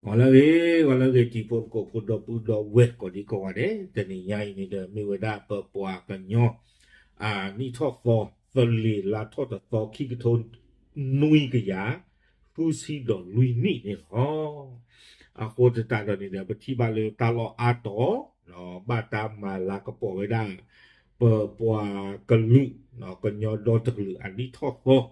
ဂီၤလၢအဂ့ၤ, ဂီၤလၢအဂ့ၤ တံၤဖိသကိးဖိဒီပုၢ်ဒီဝဲၢ်ကိးဒံကိးဂၤဒဲး, တနံၤညါအံၤန့ၣ်ဒီး မ့ၢ်ဝဲဒၣ်ပပှၤကညီ အနံၣ်ထီၣ်သီ သလ့ၤလါထီၣ်တသီ ခံကထိနွံကယၤ ဃုဆံဒီးလွံၢ်နံၣ်န့ၣ်လီၤ. အဃိသတးဒီးန့ၣ်ဒီး ပထံၣ်ဘၣ်လၢတၢ်လီၢ်အါတီၤ ဘၣ်တၢ်မၤလၤကပီၤဝဲဒၣ် ပပှၤကလုာ် ကညီဒီတကလုာ်အနံၣ်ထီၣ်သီ,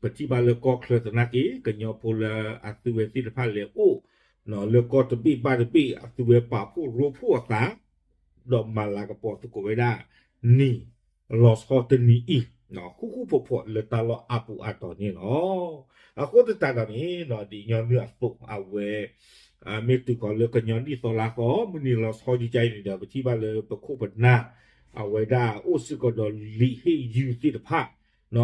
ပထံၣ်ဘၣ်လၢကီၢ်ချၢသနာ်က့ ကညီဖိလၢအသုဝဲသ့ၣ်တဖၣ်လဲၤအိၣ် လၢကီၢ်တဘ့ၣ်ဘၣ်တဘ့ၣ် အသုဝဲပာ်ဖှိၣ်ရိဖှိၣ်အသး ဒီးမၤလၤကပီၤသကိးဝဲဒၣ် နံၣ်လီၤဆီတနံၤအံၤ ဃူဃူဖိးဖိးလၢတၢ်လီၢ်အါပူၤအါတီၤန့ၣ်လီၤ. အဃိသတးဒီးန့ၣ် ဒ်ညီနုၢ်အသိး အဝဲ မ့ၢ်တုၤဃီၤလၢကညီနံၣ်သီလါသီ မုၢ်နံၤလီၤဆီယကါအံၤန့ၣ်ဒီး ပထံၣ်ဘၣ်လၢပခိၣ်ပနၢ် အဝဲဒၣ်အိၣ်စ့ၢ်ကီးဒီးလံာ်ဟ့ၣ်ယုၢ်သ့ၣ်တဖၣ်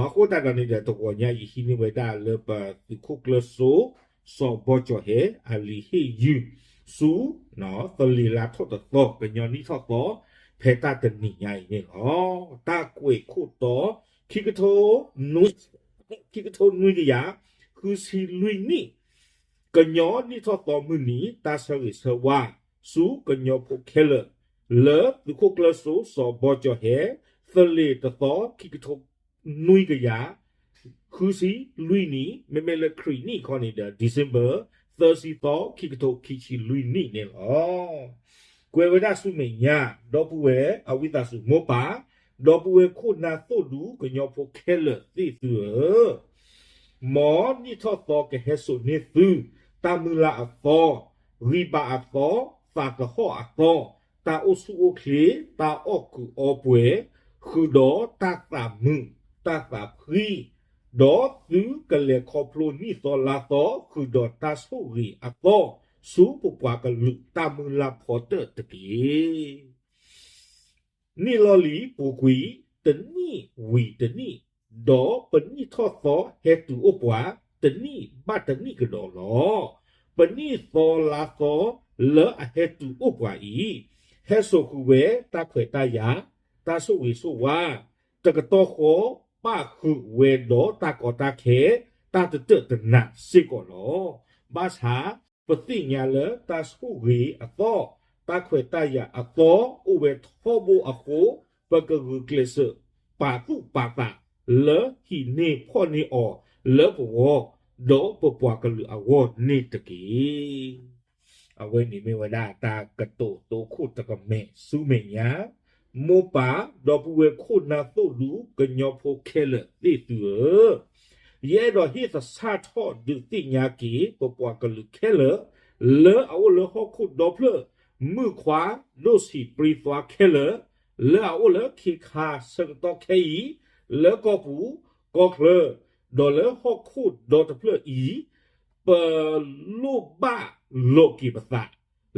အဃိသတးဒီးန့ၣ်ဒီး တဂီၤညါယဟံးန့ၢ်ဝဲဒၣ်လၢပသုးခိၣ်ကျၢၢ်စိ စီၤဘီကၠီၣ်ဟဲ အလံာ်ဟ့ၣ်ယုၢ်ဆူ သလ့ၤလါထီၣ်တသီ ကညီနံၣ်ထီၣ်သီ ဖဲတၢ်တနံၤညါအံၤန့ၣ်လီၤ. တၢ်ကွဲးခိၣ်တီ ခံကထိ ခံကထိနွံကယၤ ဃုဆံလွံၢ်နံၣ် ကညီနံၣ်ထီၣ်သီမုၢ်နံၤ တၢ်ဆၢဂ့ၤဆၢဝါ ဆူကညီဖိခဲလၢာ် လၢသုးခိၣ်ကျၢၢ်စိ စီၤဘီကၠီၣ်ဟဲ သလ့ၤတသီ ခံကထိနွံကယၤ ဃုဆံလွံၢ်နံၣ်, မ့မ့ၢ်လၢခရံာ်နံၣ်ခီန့ၣ်ဒီး December သၢဆံသီ ခံကထိခံဆံလွံၢ်နံၣ်န့ၣ်လီၤ. ကွဲးဝဲဒၣ်ဆူမဲာ်ညါ ဒီပုၢ်ဝဲၢ်အဝံသးစူၤမိၢ်ပၢ်, ဒီပုၢ်ဝဲၢ်ခိၣ်နၢ်သိၣ်ဒူ ကညီဖိခဲလၢာ်သ့ၣ်သုဧၢ, မ်နံၣ်ထီၣ်သီကဟဲစိာ်န့ၢ်သု တၢ်မုၢ်လၢ်အသီ, ဂံၢ်ဘါအသီ, သးသဟီၣ်အသီ, တၢ်အိၣ်ဆူၣ်အိၣ်ချ့, တၢ်အီၣ်ကုးအီပှဲၤ, ဃုာ်ဒီးတၢ်သးမုာ်, တၢ်သးဖှံ, ဒီးသုကလဲၤခီဖျိနံၣ်သီလါသီ ဃုာ်ဒီးတၢ်ဆိၣ်ဂ့ၤအသီ ဆူပပှၤကလုာ်တၢ်မုၢ်လၢ်ဖီတၢၣ်တက့ၢ်. နံၣ်လီၤလံၤပူၤကွံာ် တနံၣ်ဝံၤတနံၣ်, ဒီးပနံၣ်ထီၣ်သီဟဲတုၤအိၣ်ပှၤ တနံၣ်ဘၣ်တနံၣ်ကဒီးလီၤ. ပနံၣ်သီလါသီလၢအဟဲတုၤအိၣ်ပှၤအံၤ, ဟဲစိာ်ဃုာ်ဝဲတၢ်ခွဲးတၢ်ယာ်, တၢ်ဆိၣ်ဂ့ၤဆိၣ်ဝါ, တကတီၢ်ဃီ ပၣ်ဃုာ်ဝဲဒီးတၢ်ကီတၢ်ခဲ, တၢ်တတၢၢ်တနးစ့ၢ်ကီးလီၤ. ဘၣ်ဆၣ် ပသ့ၣ်ညါလၢတၢ်ဆိၣ်ဂ့ၤအသီ, တၢ်ခွဲးတၢ်ယာ်အသီ အိၣ်ဝဲထီဘိအဃိ, ပကဂုာ်ကျဲးစၢး ပာ်သူၣ်ပာ်သးလၢဟံးန့ၢ်ဖီၣ်န့ၢ်အီၤလၢပဂီၢ်, ဒီးပပှၤကလုာ်အဂီၢ်န့ၣ်တက့ၢ်. အဝဲန့ၣ်မ့ၢ်ဝဲဒၣ်တၢ်ကတိၤတိခိၣ်တကမဲာ်ဆူမဲာ်ညါ, မိၢ်ပၢ် ဒီပုၢ်ဝဲၢ်ခိၣ်နၢ်သိၣ်ဒူ ကညီဖိခဲလၢာ်သ့ၣ်သုဧၢ, ယအဲၣ်ဒိးဟ့ၣ်သဆၣ်ထီၣ်ဒုးသ့ၣ်ညါက့ၤ ပပှၤကလုာ်ခဲလၢာ် လၢအအိၣ်လၢဟီၣ်ခိၣ်ဒီဖျၢၣ် မုၣ်ခွါဒိၣ်ဆံးပြံသွါခဲလၢာ်, လၢအအိၣ်လၢခ့ခါဆၢကတီၢ်ခဲအံၤ, လၢကီၢ်ပူၤ ကီၢ်ချၢ, ဒီးလၢဟီၣ်ခိၣ်ဒီတဖျၢၣ်အံၤ, ပလိၣ်ဘၣ်လိးက့ၤပသး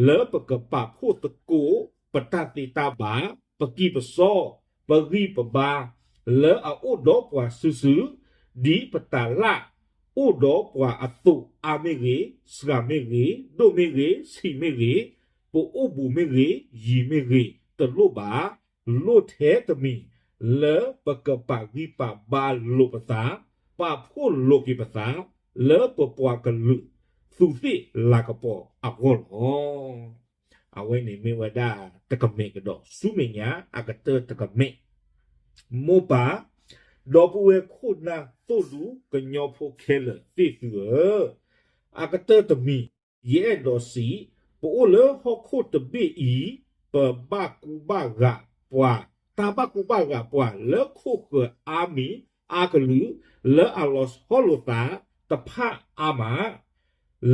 လၢပကပာ်ဖှိၣ်သကိး ပတၢ်သ့တၢ်ဘၣ်, ပကံၢ်ပစီ, ပဂံၢ်ပဘါ, လၢအအိၣ်ဒီးပှၤစုာ်စုာ်, ဒ်ပတၢ်လၢ်အိၣ်ဒီးပှၤအသိး အါမ့ၢ်ဂ့ၤ, စှၤမ့ၢ်ဂ့ၤ, ဒိၣ်မ့ၢ်ဂ့ၤ, ဆံးမ့ၢ်ဂ့ၤ, ပအိၣ်ဘူးမ့ၢ်ဂ့ၤ, ယံၤမ့ၢ်ဂ့ၤ, တလိၣ်ဘၣ်, လိၣ်ထဲတမံၤ လၢပကပာ်ဂံၢ်ပာ်ဘါလိာ်ပသး, ပာ်ဖှိၣ်လိးက့ၤပသး လၢပပှၤကလုာ် သူးသ့ၣ်လၤကပီၤအဂီၢ်လီၤ. အဝဲန့ၣ်မ့ၢ်ဝဲဒၣ်တကမဲာ်ကဒီးဆူမဲာ်ညါ အကတၢၢ်တကမဲာ်, မိၢ်ပၢ်, ဒီပုၢ်ဝဲၢ်ခိၣ်နၢ်သိၣ်ဒူ ကညီဖိခဲလၢာ်သ့ၣ်သုဧၢ, အကတၢၢ်တမံၤ ယအဲၣ်ဒိးစံး, ပအိၣ်လၢဟီၣ်ခိၣ်တဘ့ၣ်အံၤ, ပဘၣ်ကူဘၣ်ဂာ်ပှၤ, တၢ်ဘၣ်ကူဘၣ်ဂာ်ပှၤလၢခိၣ်ဃၢၤအါမံၤအါကလုာ်, လၢအလီၤဆီလိာ်သးတဖၣ်အါမး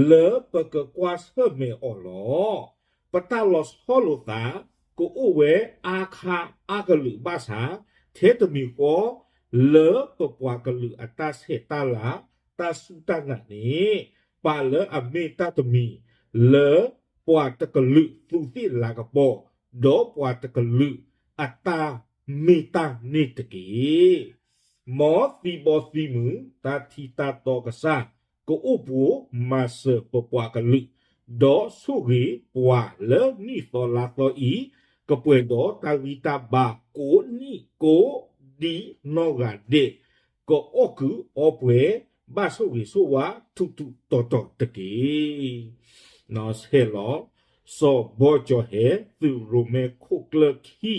လၢပကကွၢ်ဆၢၣ်မဲာ်အီၤလီၤ. ပတၢ်လီၤဆီလိာ်သး ကအိၣ်ဝဲအါခါအါကလုာ်ဘၣ်ဆၣ်, ထဲတမံၤဃီ လၢပပှၤကလုာ်အတၢ်ဆဲးတၢ်လၤ တၢ်စူၢ်တၢ်နာ်န့ၣ် ပာ်လၢအမ့ၢ်တၢ်တမံၤ လၢပှၤတကလုာ်သူးသ့ၣ်လၤကပီၤ ဒီးပှၤတကလုာ်အတၢ်မ့ၢ်တၢ်န့ၣ်တက့ၢ်. မ်သံဘီသံမုၢ် တၢ်ထံတၢ်တီကစၢ် ကအိၣ်ပိာ်မၤစၢၤပပှၤကလုာ်, ဒီးဆိၣ်ဂ့ၤပှၤလၢနံၣ်သီလါသီအံၤ, ကပှဲၤဒီးတၢ်ဂံၢ်တၢ်ဘါကိးနံၣ်ကိးဒံနီၢ်ဂၤဒဲး, ကအီၣ်ကုးအီပှဲၤ, ဘၣ်ဆိၣ်ဂ့ၤဆိၣ်ဝါထူးထူးတီၤတီၤတက့ၢ်. ဟဲလီၤ စီၤဘီကၠီၤဟဲ သုးရိၣ်မဲခိၣ်ကျၢၢ်ခံ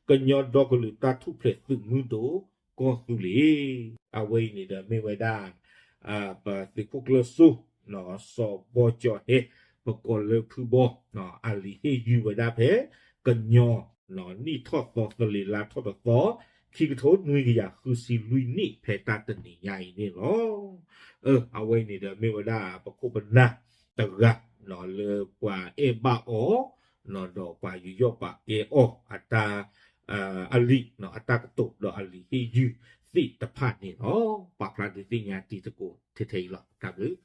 ကညီဒီကလုာ်တၢ်ထူၣ်ဖျဲးသုးမုၢ်ဒိၣ်ကီၢ်သူလ့ၤ အဝဲအံၤန့ၣ်ဒီးမ့ၢ်ဝဲဒၣ် ပသုးခိၣ်ကျၢၢ်စိ စီၤဘီကၠီၤဟဲ ပကိးလၢဖုဘီ အလံာ်ဟ့ၣ်ယုၢ်ဝဲဒၣ်ဖဲ ကညီ နံၣ်ထီၣ်သီသလ့ၤလါထီၣ်တသီ ခံကထိနွံကယၤဃုဆံလွံၢ်နံၣ် ဖဲတၢ်တနံၤညါအံၤန့ၣ်လီၤ. အဝဲအံၤန့ၣ်ဒီးမ့ၢ်ဝဲဒၣ်ပခိၣ်ပနၢ်တဂၤ လၢပှၤအဲၣ်ဘၣ်အီၤ ဒီးပှၤယူးယီၣ်ပာ်ကဲအီၤ အတၢ် အလံာ် အတၢ်ကတိၤဒီးအလံာ်ဟ့ၣ်ယုၢ်သ့ၣ်တဖၣ်န့ၣ်လီၤ. ပာ်ဖျါဒုးသ့ၣ်ညါတံၤသကိးထဲထဲအံၤလီၤ. တၢ်ဘျုး